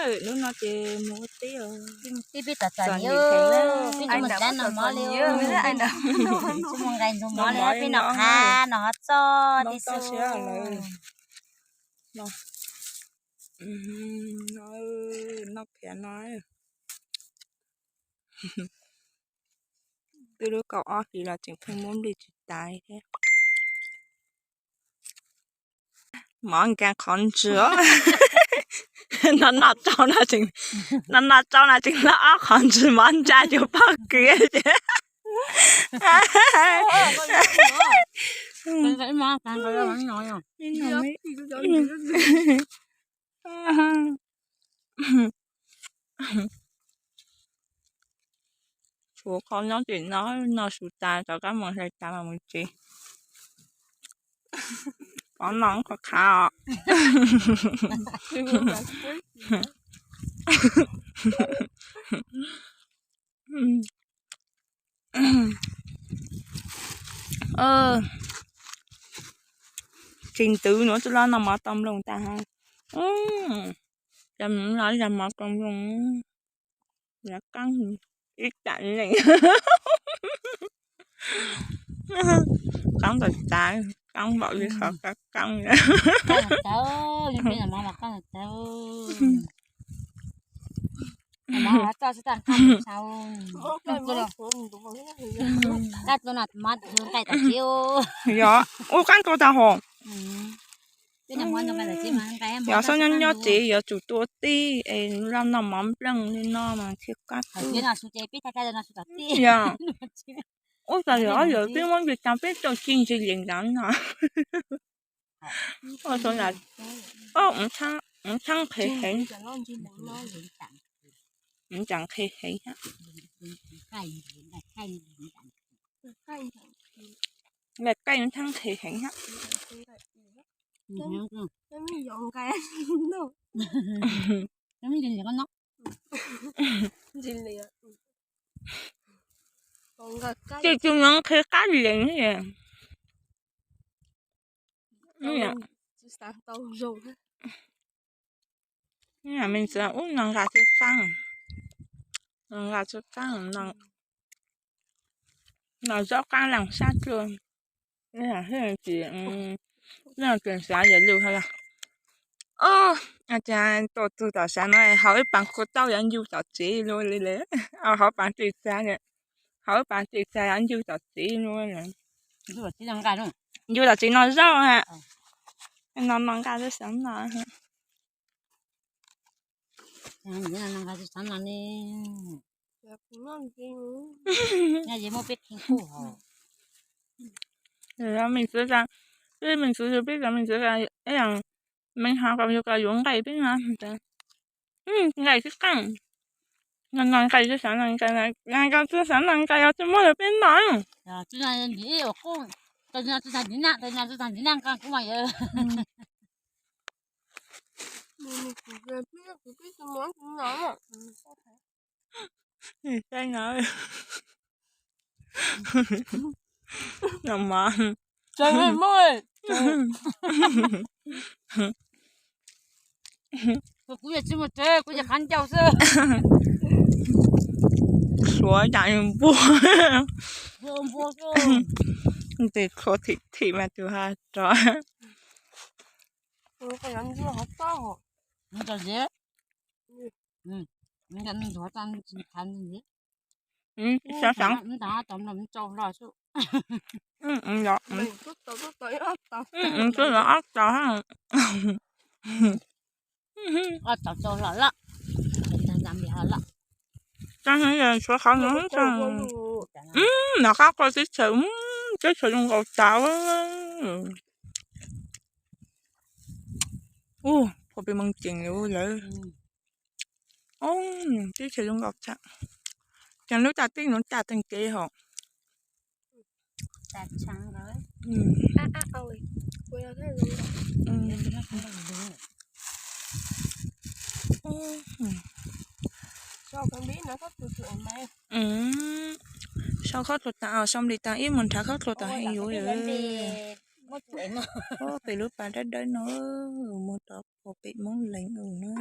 Hnub no ces mus ua teb, peb tom txom nyem, peb tsis mus txog noj mov li, tsis mus nqaij ntxuag mov li, peb noj qab noj qhov txoj tib si. Noj qhiav no, twb lub kaum ob hlis los tseem pheej muab nplij tsis tas thiab. Mov nkees qhov ntswg. Noj noj tsau no tseem, noj noj tsau no tseem loj ob qhov ntswg mov ntsa yus pog kws ces. Tshuav qhov nyob tim no, no su tas rov qab mus hlais tas mas mus tsev. Qhov no qhov khav os. Tsis ntws nuav tsuj loj noj mov tau nplooj tag. Cov mov los yog mov tau nplooj. Ib tam neeg qaab ntawm tas, qaab npaum li qhov qab qaab. Yog ua qaab tua tag hov. Yog xub nyob nyob tsev yuav tsum tua teb es laj noj mov nplooj li no mas thiaj qab. Yog ub, tas yog ob yawm twb muab nplig tas peb tau ci ntsis yees ntawd no. Ub, txheeb qhe heev. Nqaij qe heev. Ces tus no qhia qab lees. Me ntxwv ub no nqa tsi qaab, nqa tsi qaab, no zaub qaab lees sab dlua. Leej twg xav yog lug hab los, cas tuaj txug tom sav no hauv ib paas kua txauj yuav ncu tom tsev luaj li lawm. Hauv paas txij xav, hauv ib paas txij xav yuav ncu tom tsev luaj lawm. Ncu tom tsev no zaub ha. No no nqa lub xov no. Me ntxwv, peb cov me ntxwv, me hov kom yug kom yuav nqaij peb no. Nqaij tib qeej. No no nqaij tib xav no nqaij, nqaij tib xav no nqaij yog tsis muaj lawm peb no. Saib no, no mas. Kuv yog tsis mus tsev, kuv yog qhav ncauj xwb. Suav yam npua. Ntes kho thim thim mas tus ha rov. Xav xav. Tus los ob tau. Ob tau tau los lawm. Tag no yog tshuav qhov no, nov qab qua teb chaws, teb chaws zoo nkaus tas. Ua pem Moos Cees lawm. Teb chaws zoo nkaus tas. Ces lub caj teb nuav caj teeg kev hos. Sau khab hlua tas, sau nplis tas ib mus nrhav khab hlua tas heev yuav. Pem lub pas dawb dawb no, mus rau pem Moob Lees no.